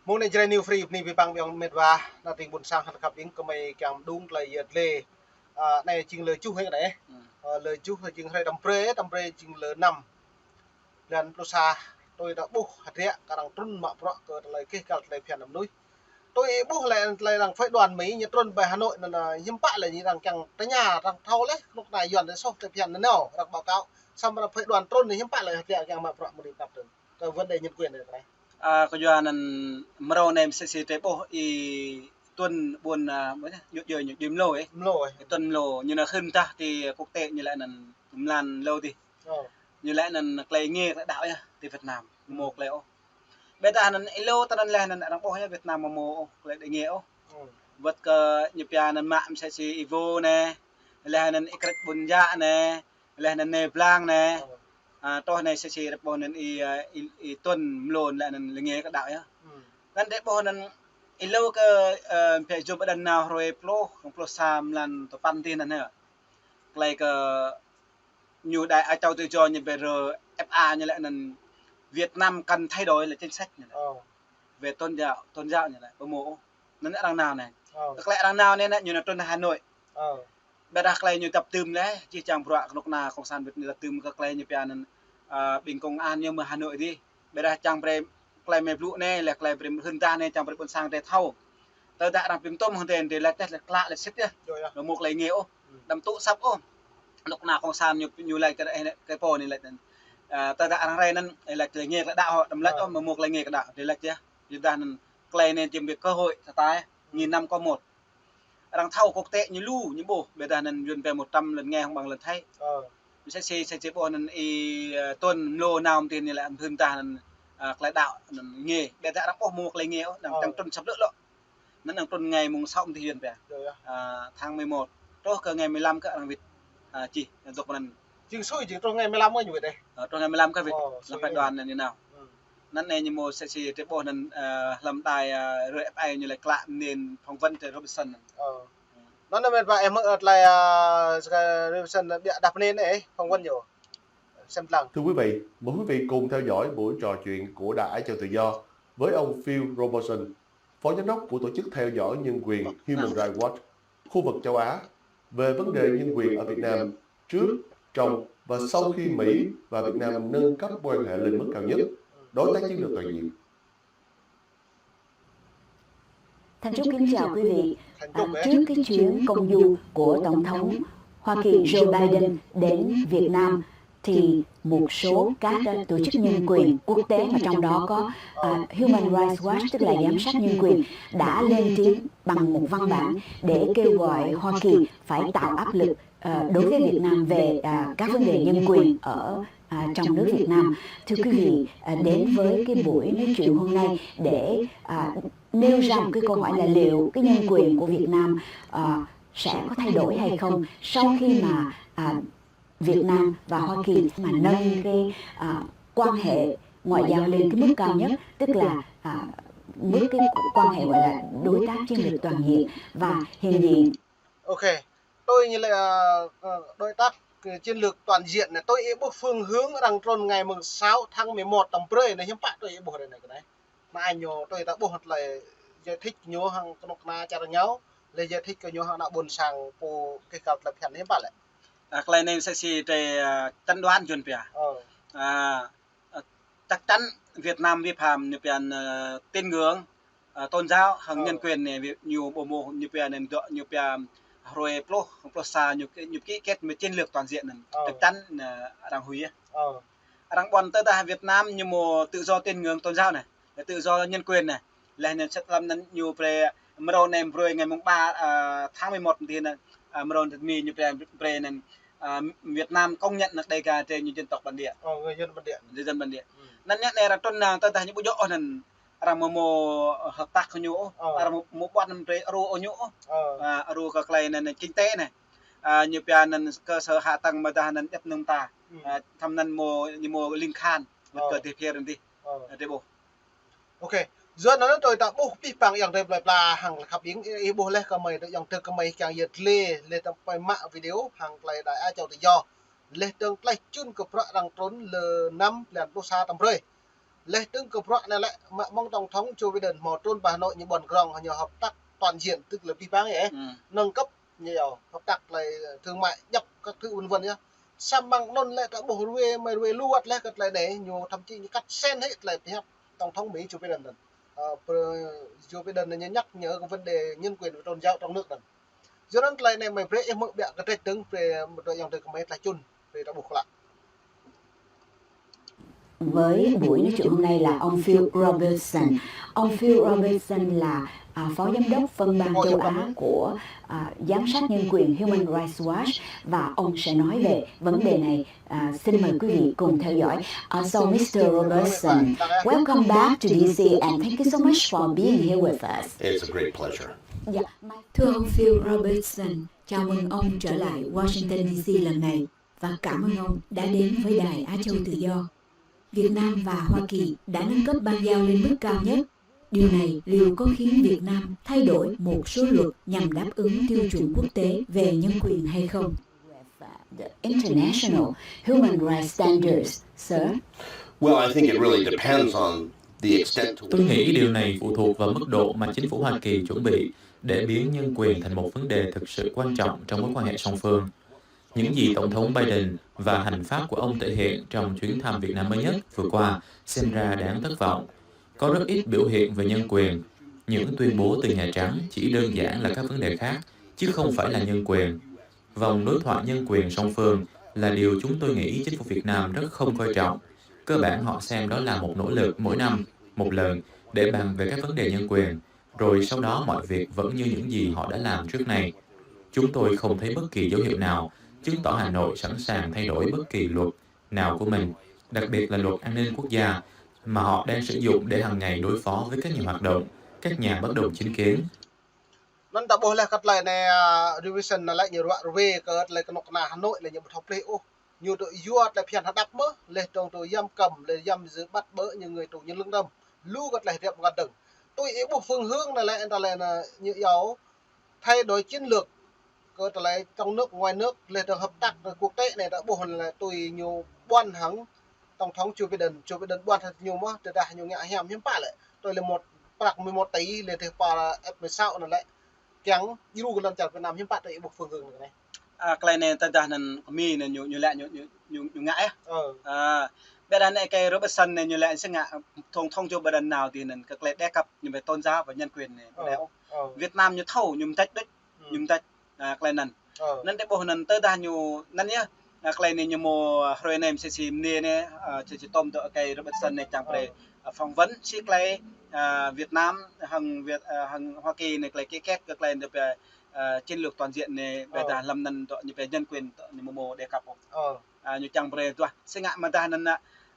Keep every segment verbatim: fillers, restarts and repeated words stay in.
Mơ̆ng anai Jrai New Free, bơni abih bang ƀing met wa, ană tring ƀôn sang hăng khăp ing kơmơi kiăng mơđung tơlơi yơh tơlơi. Ơ, anai jing lơ juh hă anai. Hmm. Ơ, lơ juh jing hrơi tăm brơi, tăm brơi jing lơ năm. Blan pluh sa, tui ta ƀuh hơdră kơ arăng trŭn mă bruă kơ tơlơi keh găl tơlơi phiăn mơnuih. Tui ih ƀuh lĕ tơlơi arăng phái đoàn Mi ñu trŭn ƀơi Hà Nội anŭn, hiư̆m pă lĕ ñu arăng kiăng tơña arăng thâo lĕ, kơnuk kơna Yuan tơ soh tơlơi phiăn anŭn nao, arăng báo cáo. Samơ̆ arăng phái đoàn trŭn anai hiư̆m pă lĕ hơdră kiăng mă bruă mơnuih tap trŭn. Kơ vấn đề nhân quyền anai. Ơ, kơ Yuan anŭn mrâo anai mơsĕ si tơlơi ƀuh ih Tuân ƀuôn, ơ, mơ̆ ñu djơi ñu djơi Mlô ih. Mlô ih. Ih Tuân Mlô, ñu nao hưn tah ti quốc tế ñu lĕ anŭn mlan lơ ti. Ơ. Ñu lĕ anŭn tơlơi ngê tơlơi đaŏ yơh ti Việt Nam. Mơ̆ tơlơi ôh. Ƀiădah anŭn ih lơ tơ anŭn lĕ anŭn arăng ƀuh yơh Việt Nam mơ̆ mơ̆ ôh tơlơi đaŏ ngê ôh. Ơ. Wơ̆t kơ ñu pia anŭn mă mơsĕ si Ivo anai, lĕ anŭn Ikrek Ƀuôn Yă anai, lĕ anŭn Nê Blang anai. Ơ. Ơ, truh anai mơsĕ si rơpô anŭn ih, ơ, ih, ih Tuân Mlô lĕ anŭn tơlơi ngê tơlơi đaŏ yơh. Hmm. Anŭn tơlơi ƀuh anŭn ih lơ kơ, ơ, pia Joe Biden nao hrơi pluh, pluh sa mlan tơpăn ti anŭn hă. Tơlơi kơ ñu đai a châu tự do ñu ƀơi rơ F A ñu lĕ anŭn Việt Nam cần thay đổi là chính sách ñu lĕ. Ơ. Về tôn giáo, tôn giáo ñu lĕ, ƀu mơ̆ ôh. Anŭn arăng nao anai. Ơ. Tơlơi arăng nao anai, anai ñu nao trŭn Hà Nội. Ơ. Ƀiădah tơlơi ñu dăp dưm lĕ, jih jang bruă kơnuk kơna cộng sản Việt Nam dăp dưm kơ tơlơi ñu pia anŭn, ơ, ƀing công an ñu mơ̆ Hà Nội dih. Ƀiădah čang brơi tơlơi mơi blŭ anai, lĕ tơlơi brơi hưn tah anai, čang brơi ƀôn sang tơlơi thâo. Tơdah arăng pim tôm hơdai tơlơi laĭ tơlơi klă laĭ sĭt yơh. Yơh, yơh. Ƀu mơ̆ tơlơi ngê ôh. Hmm. Đăm tŭ săp ôh. Kơnuk kơna cộng sản ñu, ñu laĭ kơ, kơ pô anai laĭ anŭn. Ơ, tơdah arăng rai anŭn, ơ, laĭ tơlơi ngê tơlơi đaŏ hŏ, đăm laĭ ôh, mơ̆ mơ̆ tơlơi ngê tơlơi đaŏ. Tơlơi laĭ yơh. Yua dah anŭn tơlơi anai jing ƀing cơ hội sa tai, hmm, nghìn năm có một. Arăng thâo quốc tế ñu lu, ñu ƀuh, ƀiădah anŭn Yuan pia một trăm lần nghe không bằng lần thấy. Ơ. Mơsĕ si, mơsĕ si ƀuh anŭn ih, ơ, Tuân Mlô nao mơ̆ ti anai lĕ hưn tah anŭn, ơ, tơlơi đaŏ anŭn ngê. Ƀiădah arăng ƀuh mơ̆ tơlơi ngê ôh, arăng, ơ, čang trŭn săp lơ lŏ. Anŭn arăng trŭn ngày mùng sáu mơ̆ ti Yuan pia. Yơh, yơh. Ơ, tháng mười một. Truh kơ ngày mười lăm kơ arăng wĭt, ơ, čih, dŏ pơ anŭn. Jing sui jing truh ngày mười lăm kơ ñu wĭt dih. Ơ, truh ngày mười lăm kơ wĭt. Ơ, sui. Lăm phái đoàn anŭn ñu nao. Hmm. Anŭn anai ñu mơ̆ mơsĕ si tơlơi ƀuh anŭn, ơ, hlăm đài, ơ, R F I ñu lĕ klă anŭn phỏng vấn tơlơi Robinson anŭn. Ơ. Anŭn anŭn mơ̆ ih hmư̆ tơlơi, ơ, Robinson ƀiă đah pơ anai, phỏng vấn ñu. Xem lăng. Thưa quý vị, mời quý vị cùng theo dõi buổi trò chuyện của Đài Á Châu Tự Do với ông Phil Robertson, Phó Giám đốc của tổ chức theo dõi nhân quyền Human Rights Watch khu vực châu Á, về vấn đề nhân quyền ở Việt Nam trước, trong và sau khi Mỹ và Việt Nam nâng cấp quan hệ lên mức cao nhất, đối tác chiến lược toàn diện. Thanh Trúc kính chào quý vị. À, trước cái chuyến công du của Tổng thống Hoa Kỳ Joe Biden đến Việt Nam, thì một số các, ờ, tổ chức nhân quyền quốc tế, mà trong đó có, ờ, Human Rights Watch, tức là giám sát nhân quyền, đã lên tiếng bằng một văn bản để kêu gọi Hoa Kỳ phải tạo áp lực, ờ, đối với Việt Nam về, à, các vấn đề nhân quyền ở, à, trong nước Việt Nam. Thưa quý vị, à, đến với cái buổi nói chuyện hôm nay để, à, nêu ra một cái câu hỏi là liệu cái nhân quyền của Việt Nam, à, sẽ có thay đổi hay không sau khi mà, à, Việt Nam và Hoa Kỳ mà nâng cái, à, quan hệ ngoại giao lên cái mức cao nhất, tức là, à, mức cái quan hệ gọi là đối tác chiến lược toàn diện và hiện diện. Ok, tui ñu lĕ, à, à, đối tác, ờ, chiến lược toàn diện anai, tui ih ƀuh phương hướng arăng trŭn ngày mùng sáu tháng mười một tăm brơi anai hiư̆m pă tui ih ƀuh ră anai kơ anai. Anai ñu tui ta ƀuh tơlơi giải thích ñu hăng kơnuk kơna čar ñu, lĕ giải thích kơ ñu hăng ană ƀôn sang pô keh găl tơlơi phiăn hiư̆m pă lĕ. À, tơlơi anai mơsĕ si tơlơi, à, chắn đoán Yuan pia. Ơ. À, à, chắc chắn Việt Nam vi phạm ñu pia, à, tín ngưỡng, à, tôn giáo hăng, ơ, nhân quyền anai, ñu ƀu mơ̆ ñu pia anŭn dŏ ñu pia hrơi pluh, pluh sa ñu, ñu ký kết mơ̆ chiến lược toàn diện anŭn. Ơ. Chắc chắn, à, arăng huĭ yơh. Ơ. Arăng ƀuăn tơdah Việt Nam ñu mơ̆ tự do tín ngưỡng tôn giáo anai, tự do nhân quyền anai. Lĕ anŭn sĭt lăm anŭn ñu brơi mrâo anai brơi ngày mùng ba, à, tháng mười một ti anŭn, à, mrâo anŭn Mi ñu brơi, brơi anŭn, à, Việt Nam công nhận anŭn Đêga drei ñu dân tộc bản địa. Ơ, người dân bản địa. Người dân bản địa. Ừ. Anŭn anai arăng trŭn nao tơdah ñu ƀu djơ̆ ôh anŭn arăng mơ̆ mơ̆ hợp tác kơ ñu ôh. Ơ. Arăng mơ̆, mơ̆ ƀuăn anŭn brơi ru ôh ñu ôh. Ơ. À, ru kơ tơlơi anŭn, anŭn kinh tế anai. À, ñu pia anŭn cơ sở hạ tầng mơ̆ dah anŭn djăp anŭn ta. Ừ. À, thăm anŭn mơ̆, ñu mơ̆ ling khan. Wơ̆t, ơ, kơ ti phier anŭn dih. Ơ. À, drei ƀuh. Ok. Yua anŭn tui ta ƀuh abih bang ayŏng adơi plơi pla hăng khăp ing, ih ƀuh leh kơmơi, tơ ayŏng adơi kơmơi kiăng yơh tơlơi, leh tơm pơi mă video hăng tơlơi Đài Á Châu Tự Do. Leh dơ̆ng tơlơi čun kơ bruă arăng trŭn lơ năm blan pluh sa tăm brơi. Leh tơ̆ng kơ bruă anai lĕ, mă mơ̆ng Tổng thống Joe Biden hmâo trŭn pơ Hà Nội ñu ƀuăn krong ñu hợp tác toàn diện, tức là pih pang yơh. Nâng cấp ñu yơh, hợp tác tơlơi thương mại, nhập các thứ vân vân yơh. Samơ̆ mơ̆ng anŭn lĕ ta ƀuh ruai, mơi ruai lu wơ̆t leh kơ tơlơi anai, ñu thậm chí ñu cắt xén hĭ tơlơi pơhiăp Tổng thống Mỹ Joe Biden anŭn. Ơ, pơ-, Joe Biden anŭn ñu nhắc nhở kơ vấn đề nhân quyền và tôn giáo trong nước anŭn. Yua anŭn tơlơi anai mơi brơi ih hmư̆ biă kơ drơi tơ̆ng, brơi mơdrô yang drơi kơ mơi tơlơi čun, brơi ta ƀuh klă. Với buổi nói chuyện hôm nay là ông Phil Robertson. Ông Phil Robertson là, à, phó giám đốc phân ban châu Á của, à, giám sát nhân quyền Human Rights Watch và ông sẽ nói về vấn đề này. À, xin mời quý vị cùng theo dõi. Uh, so, Mister Robertson, welcome back to D C and thank you so much for being here with us. It's a great pleasure. Dạ, thưa ông Phil Robertson, chào mừng ông trở lại Washington D C lần này và cảm ơn ông đã đến với Đài Á Châu Tự Do. Việt Nam và Hoa Kỳ đã nâng cấp ban giao lên mức cao nhất. Điều này liệu có khiến Việt Nam thay đổi một số luật nhằm đáp ứng tiêu chuẩn quốc tế về nhân quyền hay không? The international human rights standards, sir? Well, I think it really depends on the extent to Tôi nghĩ điều này phụ thuộc vào mức độ mà chính phủ Hoa Kỳ chuẩn bị để biến nhân quyền thành một vấn đề thực sự quan trọng trong mối quan hệ song phương. Những gì Tổng thống Biden và hành pháp của ông thể hiện trong chuyến thăm Việt Nam mới nhất vừa qua xem ra đáng thất vọng. Có rất ít biểu hiện về nhân quyền. Những tuyên bố từ Nhà Trắng chỉ đơn giản là các vấn đề khác, chứ không phải là nhân quyền. Vòng đối thoại nhân quyền song phương là điều chúng tôi nghĩ chính phủ Việt Nam rất không coi trọng. Cơ bản họ xem đó là một nỗ lực mỗi năm, một lần, để bàn về các vấn đề nhân quyền. Rồi sau đó mọi việc vẫn như những gì họ đã làm trước nay. Chúng tôi không thấy bất kỳ dấu hiệu nào chứng tỏ Hà Nội sẵn sàng thay đổi bất kỳ luật nào của mình, đặc biệt là luật an ninh quốc gia, mà họ đang sử dụng để hàng ngày đối phó với các nhà hoạt động, các nhà bất đồng chính kiến. Anŭn ta ƀuh leh kơ tơlơi anai, à, Robertson anŭn lĕ ñu ruă ruai kơ tơlơi kơnuk kơna Hà Nội lĕ ñu ƀu thâo plih ôh. Ñu tŭ yua tơlơi phiăn hơđăp mơ̆n, leh dơ̆ng tŭ giam cấm, leh giam giữ bắt bớ những người tù nhân lương tâm. Lu kơ tơlơi hơđăp ngăn dơ̆ng. Tui ih ƀuh phương hướng anai lĕ, tơlơi anai ñu yua thay đổi chiến lược kơ tơlơi trong nước, ngoài nước, leh dơ̆ng hợp tác quốc tế anai ta ƀuh lĕ tui ñu ƀuăn hăng Tổng thống Joe Biden, Joe Biden ƀuăn hăng ñu mơ̆n, tơdah ñu ngă hiam hiư̆m pă lĕ. Tui lĕ một, prăk mười một tỷ lĕ tơl pă F mười sáu anŭn lĕ. Kiăng djru kơ lŏn čar Việt Nam hiư̆m pă tui ih ƀuh phương hướng anai. À, tơlơi anai tơdah anŭn kơ Mi anŭn ñu, ñu lĕ ñu, ñu, ñu, ñu ngă yơh. Ơ. À, ƀiădah anai kơ Robertson anai ñu lĕ sĭt ngă Tổng thống Joe Biden nao tui anŭn kơ tơlơi đề cập ñu về tôn giáo và nhân quyền anai. Ơ. Ơ. Việt Nam ñu thâo, ñu mơdrĕč đôč, ñu mơdrĕč. À, tơlơi anŭn. Ơ. Anŭn ta ƀuh anŭn tơdah ñu, anŭn yơh. À, tơlơi anai ñu mơ̆ hrơi anai mơ̆ sĭt sĭt mơ̆n anai, à, sĭt sĭt tŏm tơ kơ Robertson anai čang brơi, à, phỏng vấn sĭt tơlơi, à, Việt Nam hăng Việt, à, hăng Hoa Kỳ anai tơlơi ký kết kơ tơlơi anai pơ, à, chiến lược toàn diện anai, ƀiădah lăm anŭn tơ ñu pơ nhân quyền tơ ñu mơ̆ mơ̆ đề cập ôh. Ơ. À, ñu čang brơi tuah. Sĭt ngă mơ̆ dah anŭn,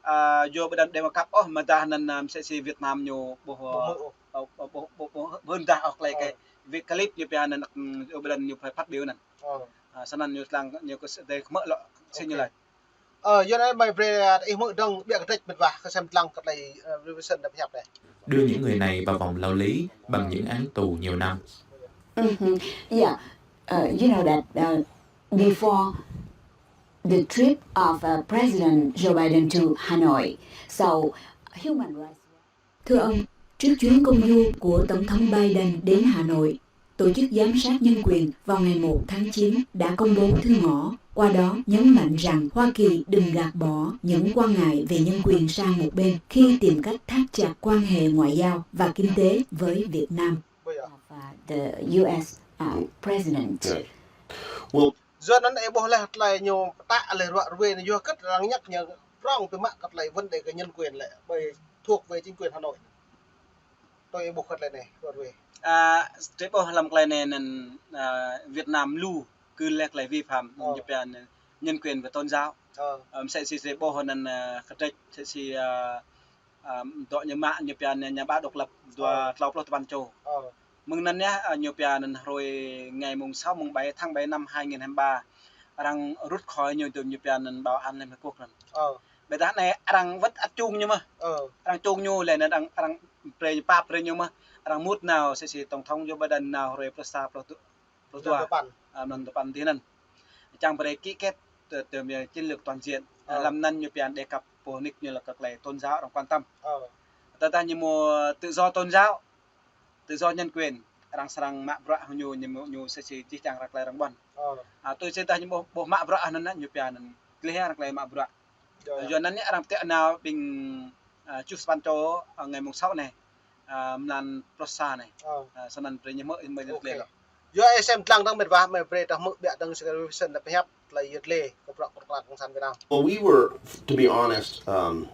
à, Joe Biden đe mơkăp ôh, mơ̆ dah anŭn, à, mơ̆ sĭt sĭt Việt Nam ñu ƀuh, ƀuh mơ̆ ôh. Ƀuh, ƀuh, ƀuh, ƀuh, ƀuh dah ôh tơlơi kơ video clip ñu pơ anŭn, ưm, Joe Biden ñu phải phát biểu anŭn. Ơ. À, sĭt anŭn ñu lăng, ñu kơ sĭt tơlơi kơmơ̆ lŏ, sĭt ñu lăng. Ơ, yua anai mơi brơi, à, ih hmư̆ dơ̆ng ƀiă kơ drơi mĕt wa, kơ sem lăng kơ tơlơi, à, Robertson đe pơhiăp anai. Đưa những người này vào vòng lao lý bằng những án tù nhiều năm. Mhm. Yeah. Uh, you know that, uh, before the trip of, uh, President Joe Biden to Hanoi. So, human rights. Thưa ông, trước chuyến công du của Tổng thống Biden đến Hà Nội, Tổ chức Giám sát Nhân quyền vào ngày một tháng chín đã công bố thư ngỏ, qua đó nhấn mạnh rằng Hoa Kỳ đừng gạt bỏ những quan ngại về nhân quyền sang một bên khi tìm cách thắt chặt quan hệ ngoại giao và kinh tế với Việt Nam. Of, uh, the U S, uh, president. Right. Well, Yua anŭn ih ƀuh leh tơlơi ñu pơtă leh ruă ruai anai yua hơget arăng nhắc nhở prong biă mă kơ tơlơi vấn đề kơ nhân quyền lĕ, ƀơi thuộc về chính quyền Hà Nội. Tui ih ƀuh kơ tơlơi anai ruă ruai. À, drơi ƀuh lăm tơlơi anai anŭn, à, Việt Nam lu kơ leh tơlơi vi phạm, ơ, ñu pơ anŭn nhân quyền và tôn giáo. Ơ. Ơ, mơ̆ sĭt sĭt drơi ƀuh anŭn, à, kơ drơi sĭt sĭt, à, à, dŏ ñu mă ñu pơ anŭn nhà báo độc lập dua, ơ, klâo pluh tơpăn čô. Ơ. Mơ̆ng anŭn yơh, à, ñu pơ anŭn hrơi ngày mùng sáu, mùng bảy tháng bảy năm hai nghìn hai mươi ba, arăng rút khỏi ñu tơm ñu pơ anŭn Bảo an Liên Hợp Quốc anŭn. Ơ. Ƀiădah anai arăng wơ̆t ăt čung ñu mơ̆n. Ơ. Arăng čung ñu leh anŭn arăng, arăng brơi ñu pap brơi ñu mơ̆n. Arăng mŭt nao sĭt sĭt Tổng thống Joe Biden nao hrơi pluh sa, pluh du-, pluh dua. Pluh dua. À, mơ̆n tơpăn tih anŭn. Čang brơi ký kết tơ, tơ, chiến lược toàn diện. Ơ. Lăm anŭn ñu pơ anŭn đề cập Pô nik ñu lĕ kơ tơlơi tôn giáo arăng quan tâm. Tơdah ñu mơ̆ tự do tôn giáo, tự do nhân quyền, arăng srăng mă bruă hăng ñu, ñu mơ̆, ñu sĭ sĭ čih čang arăng tơlơi arăng ƀuăn. A, tui sĭ tơdah ñu ƀu, ƀu mă bruă anŭn, ñu pia anŭn gleh arăng tơlơi mă bruă. Yua anŭn arăng tĕ nao ƀing, a, čuh span čô, a, ngày mùng sáu anai, a, mlan pluh sa anai. A, snăn brơi ñu mơ̆, mơ̆ ñu gleh lŏ. Yua ih sem tlang dơ̆ng mĕt wa, mĕt brơi tah mơ̆ biă dơ̆ng sơ kơ Wilson lĕ pơhiăp tơlơi yơt lĕ kơ bruă kơ tơlơi kông sản Việt Nam. Well, we were, to be honest, um,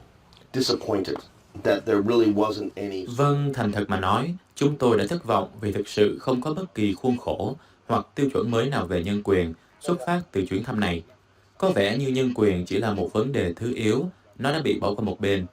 disappointed that there really wasn't any. Vâng, thành thật mà nói, chúng tôi đã thất vọng vì thực sự không có bất kỳ khuôn khổ hoặc tiêu chuẩn mới nào về nhân quyền xuất phát từ chuyến thăm này. Có vẻ như nhân quyền chỉ là một vấn đề thứ yếu, nó đã bị bỏ qua một bên.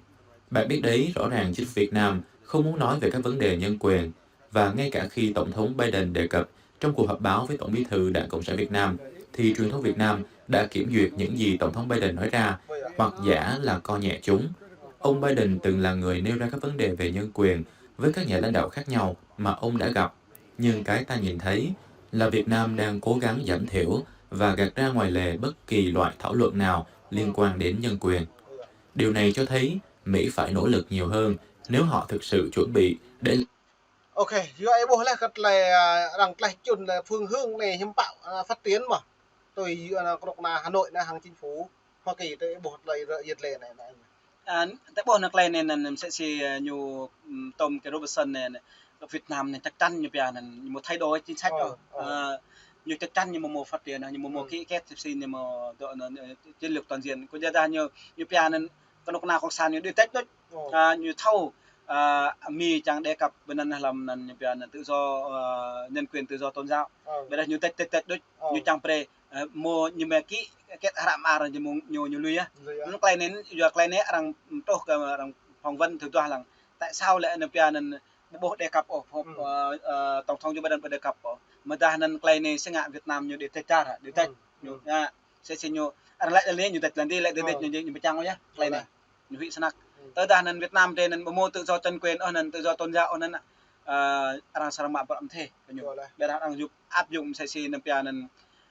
Bạn biết đấy, rõ ràng chính phủ Việt Nam không muốn nói về các vấn đề nhân quyền. Và ngay cả khi Tổng thống Biden đề cập trong cuộc họp báo với Tổng bí thư Đảng Cộng sản Việt Nam, thì truyền thông Việt Nam đã kiểm duyệt những gì Tổng thống Biden nói ra, hoặc giả là coi nhẹ chúng. Ông Biden từng là người nêu ra các vấn đề về nhân quyền với các nhà lãnh đạo khác nhau mà ông đã gặp. Nhưng cái ta nhìn thấy là Việt Nam đang cố gắng giảm thiểu và gạt ra ngoài lề bất kỳ loại thảo luận nào liên quan đến nhân quyền. Điều này cho thấy Mỹ phải nỗ lực nhiều hơn nếu họ thực sự chuẩn bị để Ok, yua ih ƀuh leh kơ tơlơi, a, arăng tlaih čun lĕ phương hướng anai hiư̆m pă, a, phát triển mơ̆. Tui yua anŭn kơnuk kơna Hà Nội anai hăng chính phủ Hoa Kỳ tui ih ƀuh tơlơi yơt lĕ anai, anai. A, tơ ƀuh anŭn tơlơi anai anŭn, anŭn msĕ si, a, ñu, ưm, tôm kơ Robertson anai, anŭn, Việt Nam anai chắc chắn ñu pia anŭn, ñu mơ̆ thay đổi chính sách ôh. A, ñu chắc chắn ñu mơ̆ mơ̆ phát triển, ñu mơ̆ mơ̆ ký kết sĭ sĭ ñu mơ̆ dŏ anŭn, ơ, chiến lược toàn diện. Kơ yua dah ñu, ñu pia anŭn, kơnuk kơna kông sản ñu đuaĭ tĕč đôč. A, ñu thâo, a, Mi čang đe kăp bơnăn hlăm anŭn ñu pia anŭn tự do, a, nhân quyền tự do tôn giáo. Ƀiădah ñu tĕč tĕč tĕč đôč, ñu čang brơi, a, mơ̆ ñu mơ̆ ký kết hră mơar ñu mơ̆ ñu, ñu lui yơh. Anŭn tơlơi anai, yua tơlơi anai arăng truh kơ arăng phỏng vấn thâo duah lăng. Tại sao lĕ ñu pia anŭn ƀu ƀuh đe kăp ôh, a, a, Tổng thống Joe Biden ƀu đe kăp ôh. Mơ̆ dah anŭn tơlơi anai sĭt ngă Việt Nam ñu đuaĭ tĕč čar, đuaĭ tĕč. Ñu, a, sĭ sĭ ñu, arăng laĭ lĕ ñu tĕč lăng dih, laĭ đuaĭ tĕč ñu, ñu pơčang ôh yơh, tơlơi anai. Ñu huĭ snăk. Tơdah anŭn Việt Nam drei anŭn ƀu mơ̆ tự do nhân quyền ôh, anŭn tự do tôn giáo ôh anŭn, a, arăng srăng mă bruă mơ̆n thê kơ ñu. Ƀiădah arăng yŭp áp dụng msĕ si ñu pia anŭn,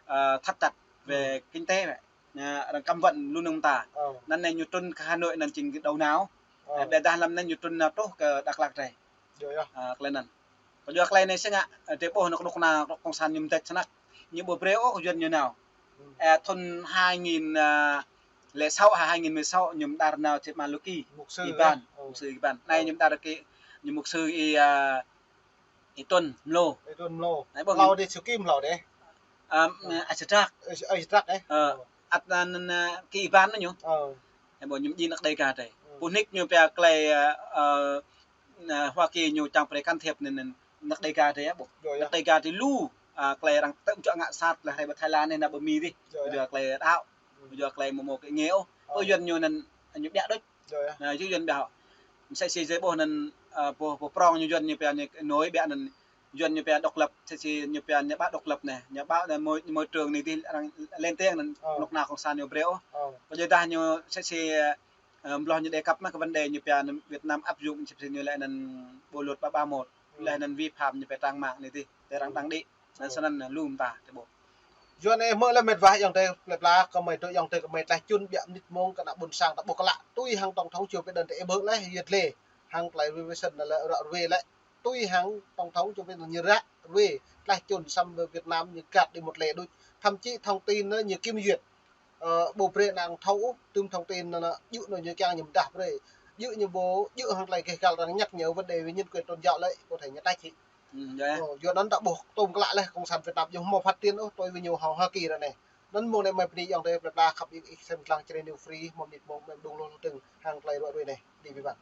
a, thắt chặt về kinh tế vậy. Anŭn arăng cấm vận lu mơnơ̆ng mơta. Anŭn anai ñu trŭn kơ Hà Nội anŭn jing kơ đầu não. Ƀiădah hlăm anŭn ñu trŭn nao truh kơ Dak Lak drei. A, tơlơi anŭn. Kơ yua tơlơi anai sĭt ngă, a, drei ƀuh anŭn kơnuk kơna kông sản ñu mơ̆ tĕč snăk. Ñu ƀu brơi ôh Yuan ñu nao. A, thun hai nghìn lẻ sáu hă, hai nghìn mười sáu ñu mơ̆ đar nao čĕ ma Luki. Mục sư Iban, mục sư Iban. Anai ñu mơ̆ đar kơ, ñu mục sư i, a, i Tuân Mlô. I Tuân Mlô. Anai ƀuh. Mlô dih Suki Mlô dih. A, a, Asidrak. Asidrak, ơ. Ơ, ăt anŭn, anŭn, a, kơ Iban anŭn ñu. Ơ. Anai ƀuh ñu mơ̆ jing anăk Đêga drei. Pô nik ñu pia tơlơi, a, a, a, Hoa Kỳ ñu čang brơi can thiệp anŭn, anŭn anăk Đêga drei yơh ƀuh. Anăk Đêga drei lu, a, tơlơi arăng tơ̆ čŏk ngă sat lĕ hrơi ƀơi Thái Lan anai nao ƀơi Mi dih. Yua tơlơi đaŏ, yua tơlơi mơ̆ mơ̆ kơ ngeo. Ơ, Yuan ñu anŭn ñu ƀiă đôč. Yua, yua. Anŭn yua Yuan ƀiă. Msĕ si drei ƀuh anŭn, a, pô, pô prong ñu Yuan ñu pia ñu nói ƀiă anŭn Yuan ñu pia độc lập, msĕ si ñu pia nhà báo độc lập anai, nhà báo anŭn môi, môi trường anai dih arăng lên tiếng anŭn kơnuk kơna kông sản ñu brơi ôh. Kơ yua dah ñu msĕ si, a, ƀlŏh ñu đe kăp mă kơ vấn đề ñu pia anŭn Việt Nam áp dụng msĕ si ñu lĕ anŭn bộ luật ba ba một, lĕ anŭn vi phạm ñu pia trang mạng anai dih, tơ arăng đăng đĭ. Anŭn snăn anŭn lu mơta tơ ƀuh. Yua anai mơ̆ lĕ mĕt wa ayŏng adơi plơi pla, kơmơi dŏ ayŏng adơi kơmơi tlaih čun ƀiă mơnit mông kơ anăk ƀôn sang ta ƀuh klă. Tui hăng Tổng thống Joe Biden ta ih ƀuh lĕ yơt lĕ hăng tơlơi Wilson anŭn lĕ ră ruai lĕ. Tui hăng Tổng thống Joe Biden ñu ră ruai tlaih čun samơ̆ Việt Nam ñu găt đi một lẻ đôč. Thậm chí thông tin anŭn ñu kiểm duyệt. Ơ, ƀu brơi anŭn thâo ôh, tơm thông tin anŭn, anŭn, djơ̆ anŭn ñu kiăng ñu mơdah brơi. Djơ̆ ñu ƀu, djơ̆ hăng tơlơi gêh găl arăng nhắc nhở vấn đề về nhân quyền tôn giáo lĕ, có thể ñu tlaih hĭ. Ơ, yua anŭn ta ƀuh tôm klă lĕ kông sản Việt Nam ñu mơ̆ phát triển ôh, tui ƀing ñu hăng Hoa Kỳ ră anai. Anŭn mơ̆ng anai mơi bơni ayŏng adơi plơi pla khăp ih, ih sem tlang Jrai News Free, mơ̆ mơnit mông mơi mơđung lu lu tơ̆ng hăng tơlơi ră ruai anai. Đi ƀiă ƀăn.